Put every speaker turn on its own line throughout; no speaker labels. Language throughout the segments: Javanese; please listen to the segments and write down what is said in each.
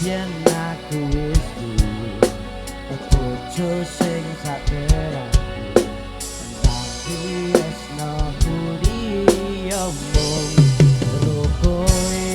Yen aku wis duwe bojo sing saterang, tapi tresno budi omong kowe.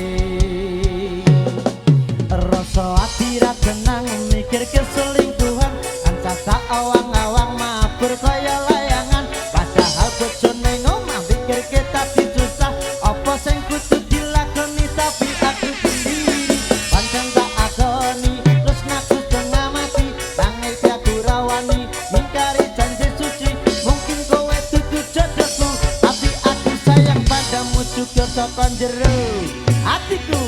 Rasa ati ra tenang mikir keselingkuhan, ancas sak awang-awang mabur kaya layangan. Padahal bojone ngomah mikir kita disusah, apa sing kudu dilakoni tapi aku sendiri. Pancen tak akoni terus ngaku setengah mati, nangis aku rawani mingkari janji suci. Mungkin kowe dudu jodohku, tapi aku sayang padamu juga saka jero hatiku.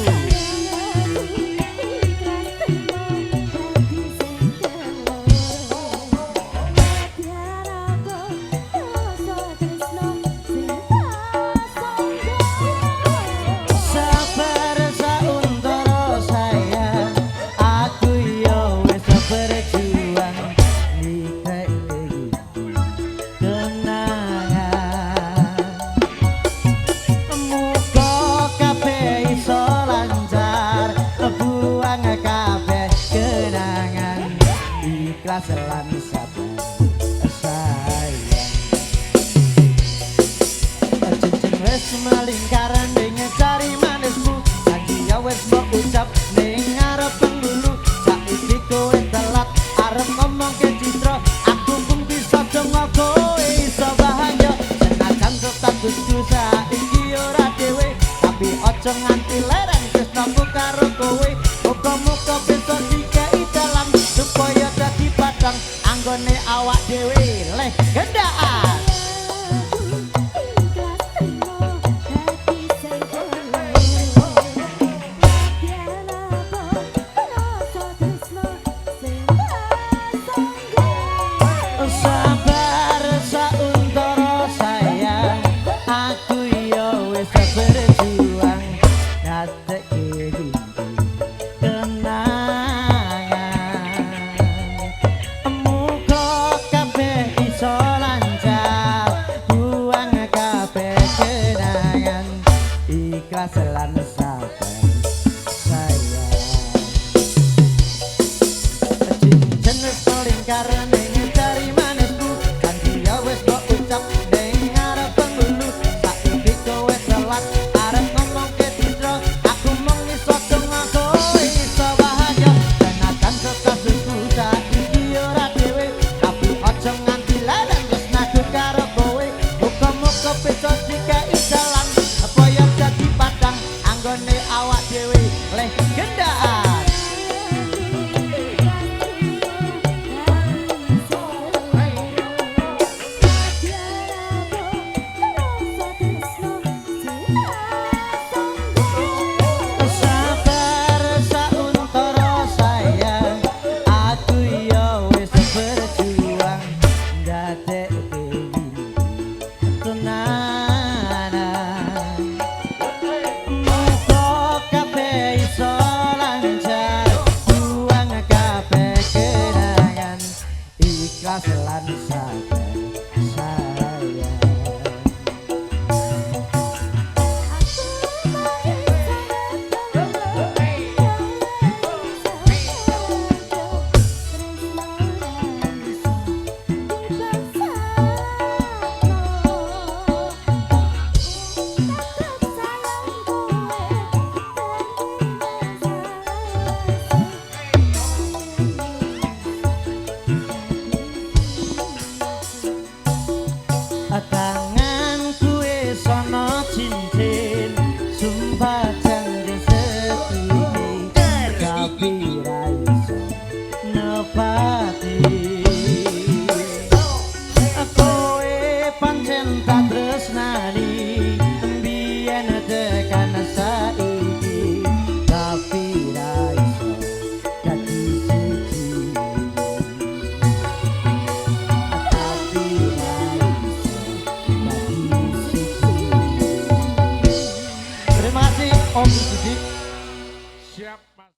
Sabar sauntara sayang, aku yo wis berjuang nikah iki kenangan. Muga kabeh iso lancar, buang kabeh kenangan, ikhlas lan sabar sayang. Cincin wis melingkar ning cari manismu, janji ya wis mbok ucap ning ngarep penghulu. Saiki kowe telat arep ngomong ke Citra, aku pun bisa donga kowe iso bahagia. Senajan statusku saiki ora dhewe, tapi aja nganti leren tresnaku karo kowe. Muga-muga bisa dikei dalan supaya dadi padang anggone awak dhewe leh gendaan. Sabar sauntara sayang, aku yo wis berjuang dadekke kenangan. Muga kabeh iso lancar, buang kabeh kenangan, ikhlas lan sabar sayang. Cincin wis melingkar ning jari manisku, janji ya wis mbok ucap ning ngarep penghulu. Saiki kowe telat arep ngomong ke Citra, aku mung iso donga kowe iso bahagia. Senajan statusku saiki ora dhewe, tapi aja nganti leren tresnaku karo kowe. Muga-muga bisa dikei jalan apa ya dadi padang anggone awak dhewe leh gendaan.